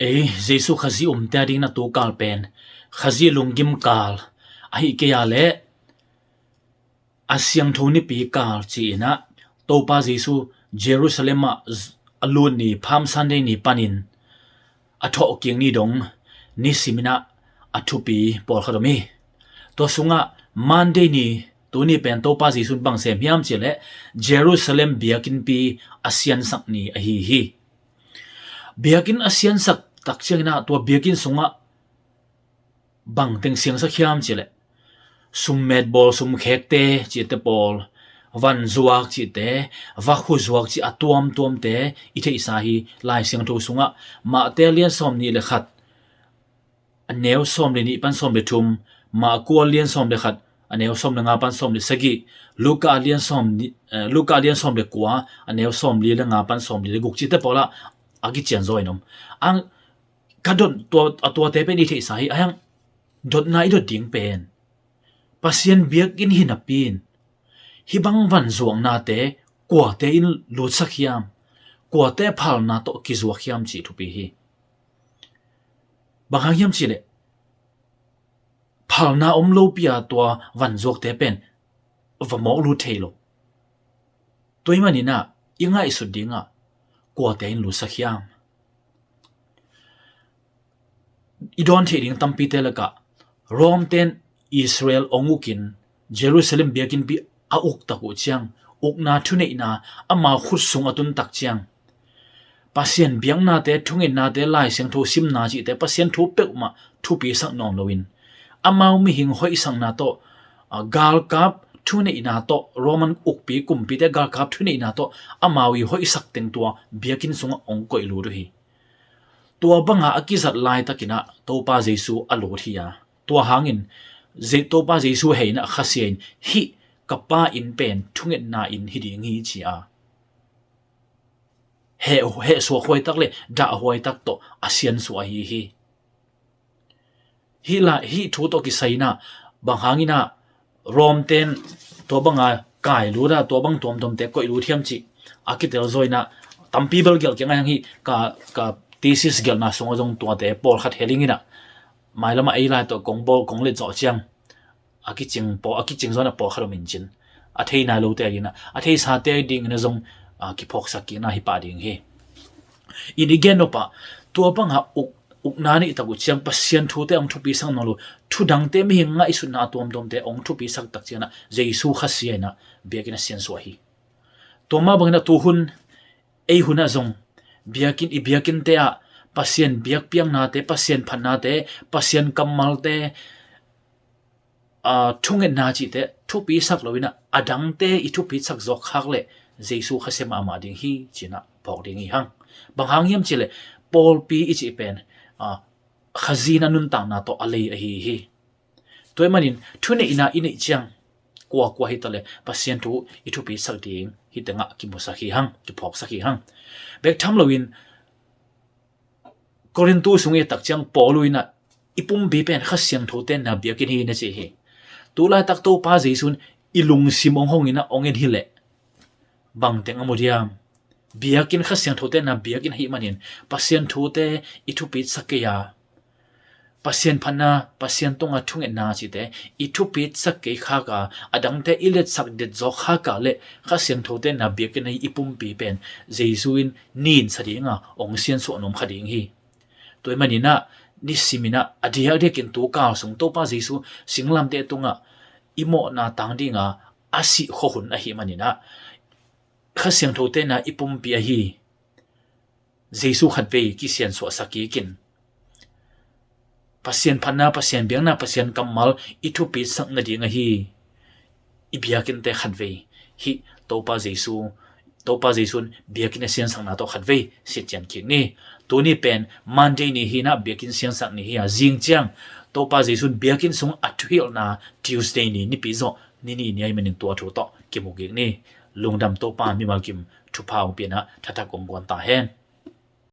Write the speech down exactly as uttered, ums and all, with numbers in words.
Ei Jesu Khazih umte ading na tu kal pen Khazih lunggim kal ahi kei a leh a siangtho nipi kal ci-in ah Topa Jesu Jerusalem ah a lut ni Palm Sunday ni panin a thawhkik ni dong nisimin ah a thupi pawlkhat om hi. Tua sungah Monday ni, tuni pen Topa Jesu in bang sem hiam cih leh Jerusalem biakinnpi a siansak ni ahi hi. Biakinn a siansak tak ciangin ah tua biakinn sungah bang teng siangsak hiam cih leh summet bawl sumkhekte cihte pawl, vanzuak cihte, vakhu zuak cih a tuamtuamte i theihsa hi. Lai Siangtho sungah Mate lian sawm nih le khat a neu sawm le nih pan sawm le thum, Marku lian sawm le khat a neu sawm le nga pan sawm le sagih, Luka lian sawm nih, eh, Luka lian sawm le kua a neu sawm li le nga pan sawm li le guk cihte pawlah a kician zaw in om. Ang ka dot tua, a tuate pen i theihsa hi. Ahiang dotna i dot ding pen Pasian biakinn hi napi in hih bang vanzuaknate kuate in lutsak hiam, kuate phalna tawh kizuak hiam cih thupi hi. Bang hang hiam cih leh phalna om lopi a tua vanzuakte pen va mawk lut thei lo. Tua ahih manin ah i ngaihsut dingah kuate in lutsak hiam? I dawn theih ding tampite lakah Rom ten Israel hong ukin Jerusalem biakinnpi a uk tak uh ciang ukna thuneihna amau khut sung a tun tak ciang Pasian biaknate, thungetnate, Lai Siangtho simna cihte Pasian thu peuhmah thupisak nawn loin amau mihing hoihsakna tawh, a, galkap thuneihna tawh, Roman ukpi kumpite galkap thuneihna tawh amau i hoihsak teng tua biakinn sungah hong koih lut uh hi. Tua banga a kizat laitakin ah Topa Jesu a lut hi a, tua hangin Je-, Topa Jesu hei in ah Khasia in hih ka Pa inn pen thungetna inn hi ding hi ci a heh, heh suak huai tak le dah huai tak tawh a siansuah ahi hi. Hih la, hih thu tawh kisai in ah bang hangin ah Rom ten tua banga kai lut a, tua bang tuamtuamte koih lut hiam cih a kitel zaw in ah tampi bel gelh kei ngai hang hi. Ka, ka thesis gelhna sungah zong tuate pawlkhat hel ing in ah mailamah ei lai tawh kong bawl kong let zawh ciang a kicing paw, a kicing zaw in ah pawlkhat om in cin. A thei nai lote ading in ah, a theisate ading in ah zong, a, kiphawksak kikna hi pah ding hi. In i gen nop ah tua banga uk, ukna neih tak uh ciang Pasian thute hong thupisak nawn lo, thudangte mihing ngaihsutna a tuamtuamte hong thupisak tak ciangin ah Jesu Khasia in ah biakinn a siansuah hi. Tua mah bangin ah tuhun ei hun ah zong biakinn, i biakinnte ah Pasian biakpiaknate, Pasian phatnate, Pasian kammalte, a, thungetna cihte thupisak loin ah a dangte i thupisak zawk khak leh Jesu Khasia mahmah ding hi ci-in ah phawk ding hi hang. Bang hang hiam cih leh pawlpi i cih pen, a, Khazih in a nuntakna tawh a lei ahi hi. Tua ahih manin thuneihna i neih ciang kuakua hi ta leh Pasian thu i thupisak ding hih tengah kimusak hi hang, kiphawksak hi hang. Bek tham loin Korintu sung i et tak ciang Paul in ah i pumpi pen Kha Siangtho tenna biakinn hi na ci hi. Tu laitak Topa Jesu in i lungsim hong hong in ah hong en hi leh bang teng a mu diam? Biakinn, Kha Siangtho tenna biakinn ahih manin Pasian thute i thupitsak kei a, Pasian phatna, Pasian tunga thungetna cihte i thupitsak kei khak a, a dangte i letsak det zawk khak a leh Kha Siangtho tenna biakinn ahi i pumpi pen Jesu in ninsa dinga hong siansuah nuam kha ding hi. Tua ahih manin ah nisimin ah a diakdiakin tu kal sung Topa Jesu singlamteh tungah i mawhna tang dinga a sih khua hun ahih manin ah Kha Siangtho tenna i pumpi ahi Jesu khatvei kisiansuahsak kik in, Pasian phatna, Pasian biakna, Pasian kammal i thupitsak nading ahi i biakinnte khatvei hih Topa Jesu, Topa Jesu in biakinn a siansakna tawh khatvei sitcian kik ni. Tuni pen Monday ni hi in ah biakinn siansak ni hi a, zing ciang Topa Jesu in biakinn sung a thuhilhna Tuesday ni, nipi zawh ni nih ni ahih manin tua thu tawh kimu kik ni. Lungdam, Topa mimal kim thupha hong pia in ah thathak hong guan ta hen.